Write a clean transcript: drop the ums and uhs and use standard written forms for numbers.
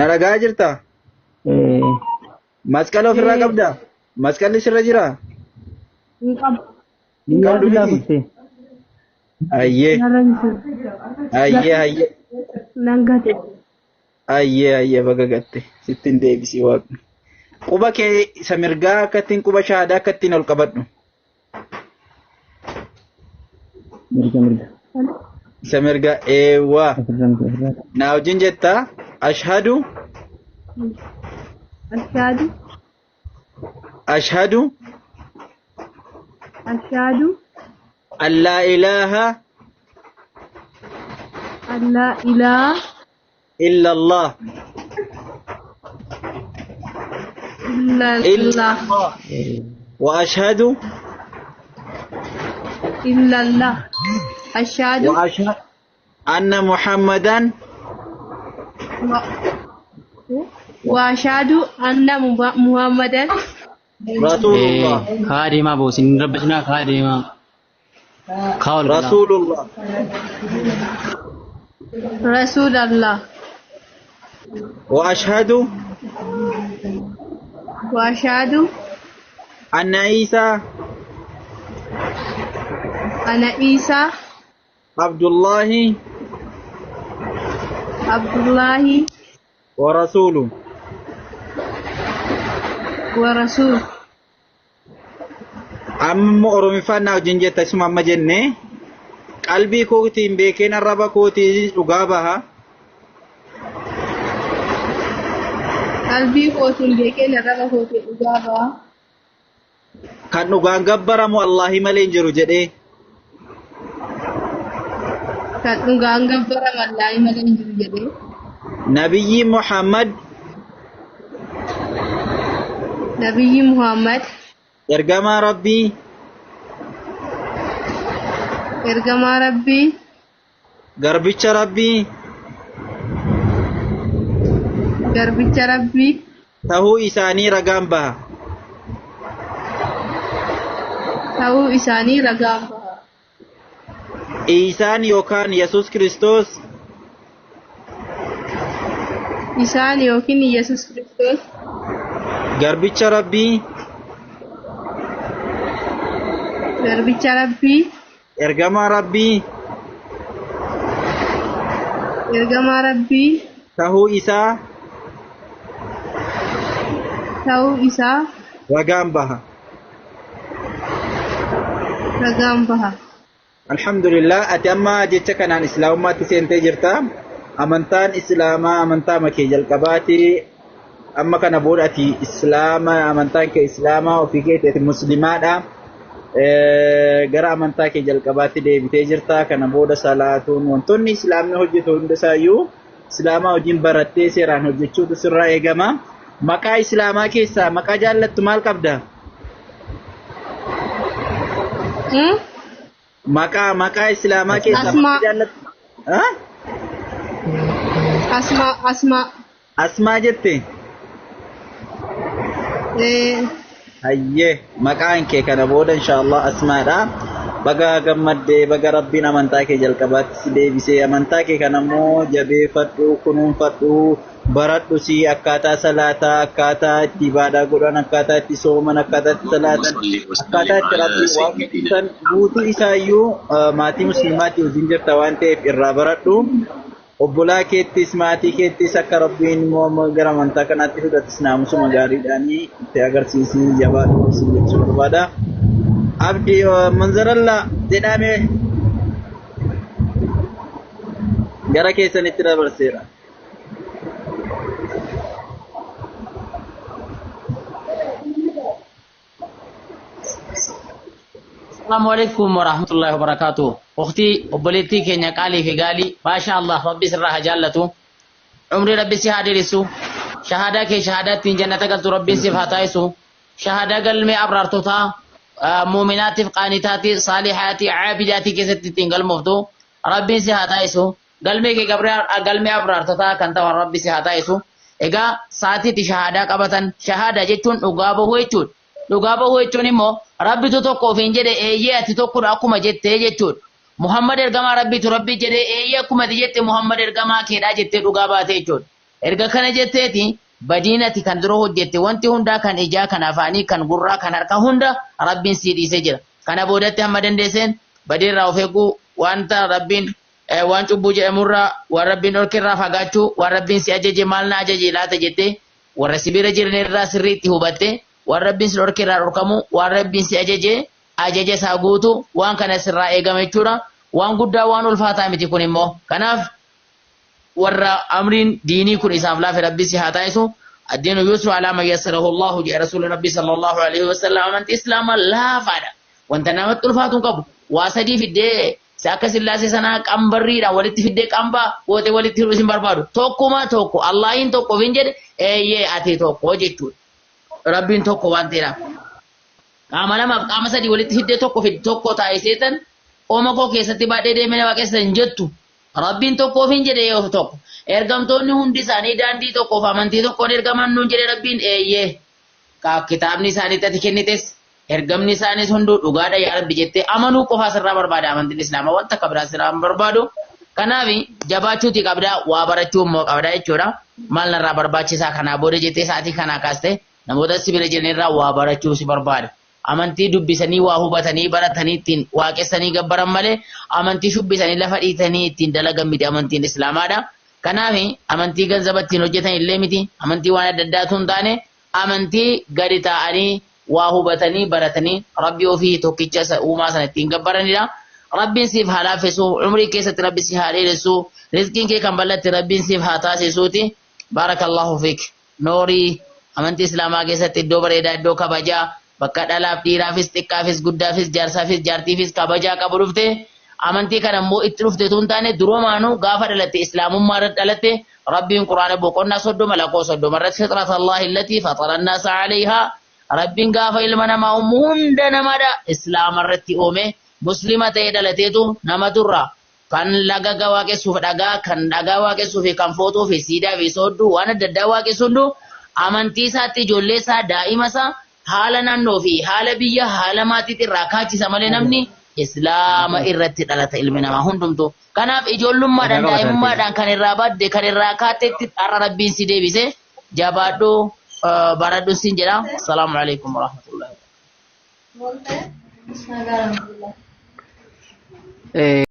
Na dhagaa jirtaa? Eh, Masqala ofirraa qabdaa? Masqalli sirra jiraa? Hin qabu. Hin Guyyaa qabdu silaa miti? kutte. Ayyee, Narra hin jiru. ayyee, ayyee. Nan gate. Ayyee, ayyee baga gatte. Sitti hin deebisii waaqni. Quba kee isa mirgaa akka ittiin quba shahaadaa akka ittiin ol qabadhu. Mirga mirga. Isa mirgaa eewwaa. Ofirra miti ofirra. Na wajjin jettaa ashhadu Ashaadu. ashhadu Ashaadu. an laa ilaaha Allaa ilaa illa Allah. illa Illa Allah. Allah. Wa ashhadu Illa Allah. Ashaadu. wa ashhadu anna Muhammadan Wa ashaadu anna Muhammadan Rasulullah. Kaa deemaa boosin rabbisnaa kaa deemaa. Kaa ol galaa. Rasulullah. Rasuulallah. Wa ashhadu Wa ashaadu anna Isa ana Isaa Abdullahi Abdullaahi wa rasuluh. wa rasuul. Amma immoo Oromiffaan na wajjin jetta isuma amma jenne qalbii kootiin beekeen arraba kootiin dhugaa baha. Qalbii kootiin beekeen arraba kootiin dhugaa ba'a. Kan dhugaan gabbaramu Allahi malee hin jiru jedhee. Kan dhugaan gabbaramu Allaahi malee hin jiru jedhee. Nabiyyi Muhammad Nabiyyi Muhammad ergamaa Rabbii ergamaa Rabbii garbicha Rabbii garbicha Rabbii tahuu isaanii ragaan baha. ta'uu isaanii ragaan baha. Iisaan yookaan Yesuus Kiristoos Isaan yookiin Yesuus Kiristoos garbicha Rabbii garbicha Rabbii ergamaa Rabbii ergamaa Rabbii tahuu isaa ta'uu isaa ragaan baha. ragaan baha. Alhamdulillah ati amma jecha kanaan islaamummaatti seentee jirta. Amantaan islaamaa amantaa makee jalqabaati. Amma kana booda ati islaama amantaan kee islaamaa ofii keetii ati muslimaadha. Gara amantaa kee jalqabaatti deebitee jirta. Kana booda salaatuun wantoonni islaamni hojjetu hundisaayyuu islaamaa wajjin barattee seeraan hojjechuutu sirraa eegama. Maqaa islaamaa keessaa maqaa jaallattu maal qabda? Hmm? Maqaa maqaa islaamaa keessaa Asmaa. maqaa jaallattu? Ha? Asmaa Asmaa. Asmaa jette? Eh, Hayyee maqaan kee kana booda inshaallah Asmaadha. Baga gammaddee baga rabbiin amantaa kee jalqabaatti si deebisee amantaa kee kana immoo jabeeffadhu kunuunfadhu baradhu si akkaataa salaataa akkaataa itti ibaadaa godhan akkaataa itti sooman akkaataa itti salaatan akkaataa itti rabbii waaqessan guutuu isaayyuu maatii musliimaatti wajjin jirta waan ta'eef irraa baradhu. Obbolaa keettis maatii keettis akka rabbiin immoo amma gara amantaa kanaatti fudhatis naamusuma gaariidhaan itti agarsiisii jabaadhu si jechuu barbaada. Abdi manzaralla jedhame gara keessanitti dabarseera. Assalamu alaikum warahmatullahi wabarakatuh. Ukhtii obboleettii keenya qaalii fi gaalii maasha Allah rabbi sirraa haa jaallatu. Umrii rabbi si haa dheeressu. Shahaadaa kee shahaadaa ittiin jannata galtu rabbiin siif haa taasisu. Shahaadaa galmee abraartotaa muuminaatiif qaanitaatii saalihaatii caabidaatii keessatti ittiin galmooftu rabbiin si haa taasisu. Galmee kee galmee abraartotaa kan ta'an rabbi si haa taasisu. Egaa sa'aatiitti shahaadaa qabatan shahaadaa jechuun dhugaa bahuu jechuudha. Dhugaa bahuu jechuun immoo rabbitu tokko ofiin jedhe eeyyee ati tokkodha akkuma jettee jechuudha. Muhammad ergamaa rabbiitu rabbii jedhee eeyyee akkuma ati jette Muhammad ergamaa keedhaa jettee dhugaa baate jechuudha. Erga kana jetteeti badiin ati kan dura hojjette wanti hundaa kan ijaa, kan afaanii, kan gurraa, kan harka hunda Rabbiin sii dhiisee jira. Kana boodatti hamma dandeesseen badiirraa of eeguu, wanta Rabbiin waan cubbuu jedhamurraa, waan Rabbiin dhorkerraa fagaachuu, waan Rabbiin si ajaje maal na ajaje laata jettee warra si bira jiran irraa sirriitti hubatte, waan Rabbiin si dhorkerraa dhorkamuu, waan Rabbiin si ajaje ajaja isaa guutu, waan kana sirraa eegama jechuudha. Waan guddaa waan ulfaataa miti kun immoo. Kanaaf warra amriin diinii kun isaaf laafe Rabbi si haa taasisu. Addiinu yusru alaa man yassarahu Allahu jedhe Rasuulli Rabbi sallallahu alaihi wasallam. Amantii Islaamaa laafaadha. Wanta namatti ulfaatu hin qabu. Waa sadii fiddee si akka sillaasee sanaa qambarriidhaan walitti fiddee qambaa gootee walitti hidhuu isin barbaadu. Tokkuma tokko Allaahiin tokko ofiin jedhe, eeyyee ati tokko jechuudha. Rabbiin tokko waan ta'eedhaaf. Qaama lamaaf qaama sadii walitti fiddee tokko fid tokko taasiseetan qooma koo keessatti baadhee deemee na waaqessa hin jettu. Rabbiin tokko ofiin jedhe, of tokko. Ergamtoonni hundi isaanii daandii tokkoof amantii tokkoon ergaman nuun jedhe Rabbiin, eeyyee. Kitaabni isaaniitti ati kennites ergamni isaanis hunduu dhugaadha yaa Rabbi jettee amanuu qofaa sirraa barbaada amantiin Islaamaa, wanta akka biraa sirraa hin barbaadu. Kanaaf jabaachuuti qabdaa, waa barachuu immoo qabdaa jechuudha. Maal narraa barbaachisaa kanaa booda jettee sa'aatii kanaa kaaste namoota si bira jiran irraa waa barachuu si barbaada. Amantii dubbisanii waa hubatanii baratanii ittiin waaqessanii gabbaran malee amantii shubbisanii lafa dhiitanii ittiin dalagan miti amantiin Islaamaadha. Kanaaf amantii ganzaba ittiin hojjetan illee miti, amantii waan adda addaatu hin taane, amantii gadi taa'anii waa hubatanii baratanii Rabbii ofii tokkicha isa uumaa sana ittiin gabbaranidha. Rabbiin siif haa laaffisu, umrii keessatti Rabbi si haa dheeressu, rizqiin kee kan bal'atte Rabbiin siif haa taasisuuti. Baarakallahu fiik. Noorii amantii Islaamaa keessatti iddoo bareedaa, iddoo kabajaa, bakka dhalaaf dhiiraafis, xiqqaafis guddaafis, jaarsaafis jaartiifis kabajaa qabu dhufte. Amantii kana immoo itti dhufte tun taane, durumaanuu gaafa dhalatte Islaamummaa irratti dhalatte. Rabbiin Quraana boqonnaa 30 lakkoofsa 30 irratti fixrat Allahi allatii faxara annaasa alayhaa, Rabbiin gaafa ilma namaa uumu hunda namadha Islaama irratti uume. Muslima ta'ee dhalateetu nama turra kan laga waaqessuuf dhagaa, kan dhagaa waaqessuu fi kan footoo fi siidaa fi soodduu waan adda addaa waaqessu hunduu amantii isaatti ijoollee isaa, daa'ima isaa haala naannoo fi haala biyya haala maatiitti irraa kaachisa malee namni Islaama irratti dhalata ilmi namaa hundumtuu. Kanaaf ijoollummaadhaan daa'imummaadhaan kan irraa badde, kan irraa kaattetti har'a Rabbiin si deebise, jabaadhu, baradhu siin jedha. Assalaamu alaikum warahmatullahi.